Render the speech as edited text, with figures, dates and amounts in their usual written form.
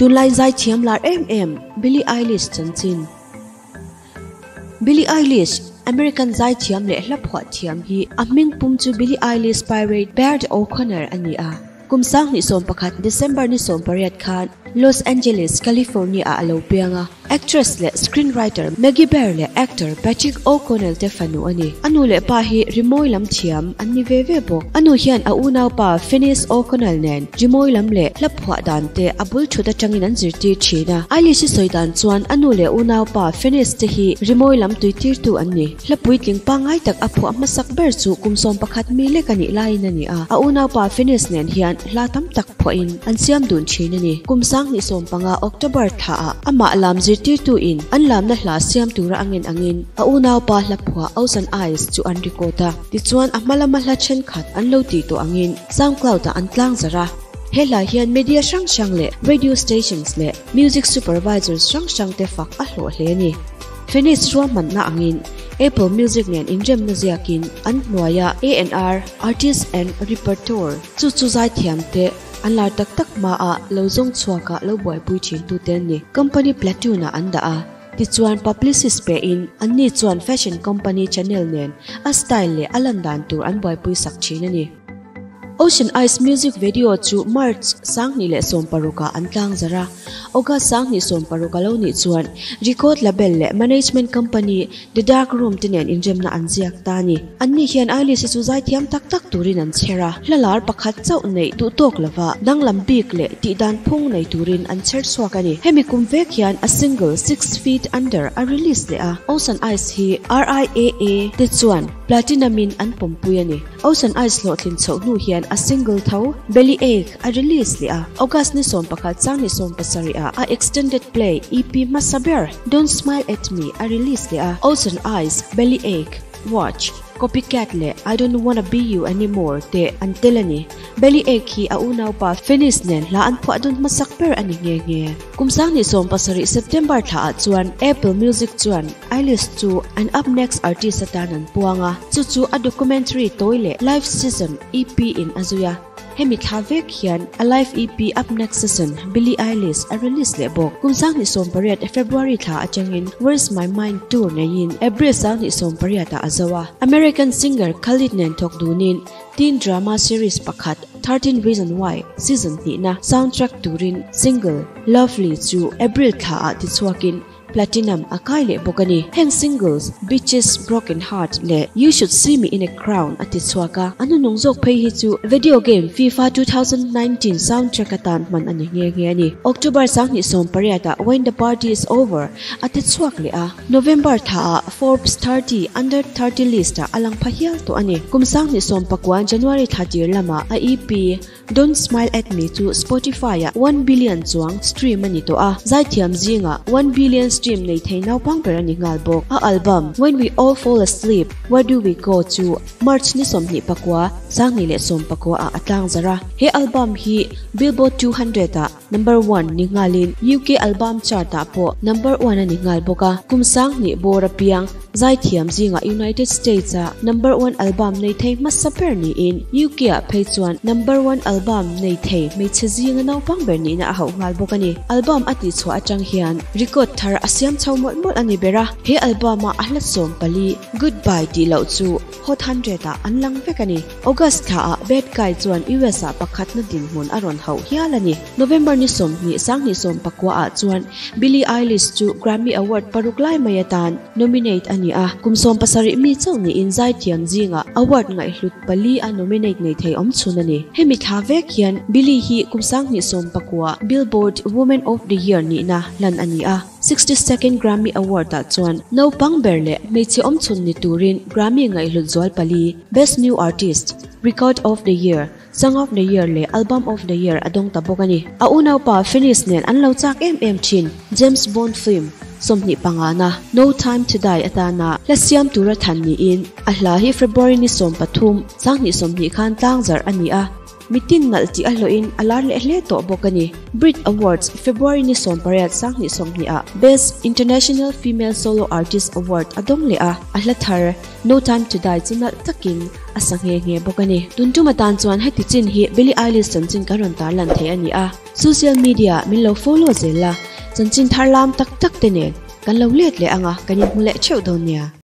Tunlai zaithiam lar em em Billie Eilish chanchin. Billie Eilish, American zaithiam leh hla phuah thiam hi a hming pum chu Billie Eilish Pirate Baird O'Connor a ni a. Kum 2011 December ni 18 khan Los Angeles, California ah a lo piang a. Actress leh screenwriter Maggie Baird leh actor Patrick O'Connell te fanu a ni. A nu leh pa hi rimawi lam thiam an ni ve ve bawk. A nu hian a unaupa Finneas O'Connell nen rimawi lam leh hla phuah dan te a bul thut atangin an zirtir thin a. Eilish-i sawi dan chuan a nu leh unaupa Finneas te hi rimawi lam tuitirtu an ni. Hla puitling pangngai tak a phuah hmasak ber chu kum 11 mi lek a nih laiin a ni a. A unaupa Finneas nen hian hla tam tak phuahin an siam dun thin a ni. Kum 2015 October thlaah amah lam zirtirtuin an lamna hla siam tura a ngen angin a unaupa hla phuah Ocean Eyes chu an record a. Tichuan a hma lama hla thenkhat an lo tih tawh angin SoundCloud ah an tlang zarh a. He hla hian media hrang hrang leh radio stations leh music supervisors hrang hrang te fak a hlawh hle a ni. Finneas ruahmanna angin Apple Music nen inremna ziakin an hnuaia A&R, Artist and Repertoire, chu chu zaithiam te an lar tak tak hmaah lo zawng chhuakah lo buaipui thin tute an ni. Company Platoon ah an dah a, tichuan publicist pehin anni chuan fashion company Chanel nen a style leh a lan dan tur an buaipui sak thin a ni. Ocean Eyes music video chu March 2016 ah an tlang zarh a, August 2016 a lo nih chuan record label leh management company The Dark Room te nen inremna an ziak ta a ni. Anni hian Eilish-i chu zaithiam tak tak turin an chher a, hla lar pakhat chauh neih duh tawk lova danglam bik leh tihdan phung nei turin an chher chhuak a ni. Hemi kum vek hian a single Six Feet Under a release leh a, Ocean Eyes hi RIAA te chuan Platinum in an pawmpui a ni. Ocean Eyes hlawhtlin chhoh hnu hian a single tho, Belly Ache, a release leh a, August ni 11 chang ni 17 ah a extended play EP hmasa ber Don't Smile At Me a release leh a, Ocean Eyes, Belly Ache, Watch, Copycat leh I Don't Wanna Be You Anymore te an tel a ni. Belly Ache hi a unaupa Finneas nen hla an phuah dun hmasak ber a ni nghe nghe. Kum 2017 September thla ah chuan Apple Music chuan Eilish chu an Up Next artist atan an puang a, chu chu a documentary tawi leh live season EP in a zui a. Hemi thla vek hian a live EP Up Next Season, Billie Eilish a release leh bawk. Kum 2018 February thla atangin Where's My Mind tour neiin April 2018 ah a zo a. American singer Khalid nen thawk dunin teen drama series pakhat 13 Reasons Why season hnihna soundtrack turin single Lovely chu April thla ah tichhuakin Platinum a kai leh bawk a ni. Heng singles, Bitches, Broken Heart leh You Should See Me In A Crown a ti chhuak a, a hnunung zawk phei hi chu video game FIFA 2019 soundtrack atan hman a ni nghe nghe a ni. October 2018 ah When The Party Is Over a ti chhuak leh a, November thaah Forbes 30 Under 30 list ah a lang pha hial tawh a ni. Kum 2019 January thla tir lamah a EP, Don't Smile At Me chu Spotify ah 1 billion chuang stream a ni tawh a, zaithiam zingah 1 billion stream nei thei naupang ber a ni nghal bawk. A album When We All Fall Asleep, Where Do We Go chu March ni 29, 2019 ah a tlang zarh a. He album hi Billboard 200 ah number one ni nghalin UK album chart ah pawh number one a ni nghal bawk a. Kum 2000 bawr apiang Zaithiam zingah United States ah number one album nei thei hmasa ber niin UK ah phei chuan number one album nei thei hmeichhe zinga naupang ber nihna a hauh nghal bawk a ni. Album a tihchhuah atang hian record thar a siam chho mawlh mawlh a ni ber a, he album a a hla 14 Goodbye tih loh chu Hot 100 ah an lang vek a ni. August thla ah Bad Guy chuan US ah pakhatna dinhmun a rawn hauh hial a ni. November ni 20, 2019 ah chuan Billie Eilish chu Grammy Award paruk lai mai atan nominate a ni a, kum 17 mi chauh niin zaithiam zingah award ngaihhlut pali a nominate nei thei awm chhun a ni. Hemi thla vek hian Billie hi kum 2019 Billboard Woman of the Year nihna hlan a ni a, 62nd Grammy Award ah chuan naupang ber leh hmeichhe awm chhun ni turin Grammy ngaihhlut zual pali, Best New Artist, Record of the Year, Song of the Year leh Album of the Year a dawng ta bawk a ni. A unaupa Finneas nen an lo chak em em thin. James Bond film 25 na No Time to Die atana hla siam tura than niin a hla hi February ni 13, 2020 khan tlang zarh a ni a. Mitin nalh tih a hlawhin a lar leh hle tawh bawk a ni. Brit Awards, February ni 18 2020 ah Best International Female Solo Artist Award a dawng leh a, a hla thar No Time To Die chu nalh takin a sa nghe nghe bawk a ni. Tun tum atan chuan heti chin hi Billie Eilish chanchin kan rawn tarlan thei a ni a, social media min lo follow zel la, chanchin thar lam tak tak te nen kan lo let leh anga kan inhmu leh theuh dawn nia.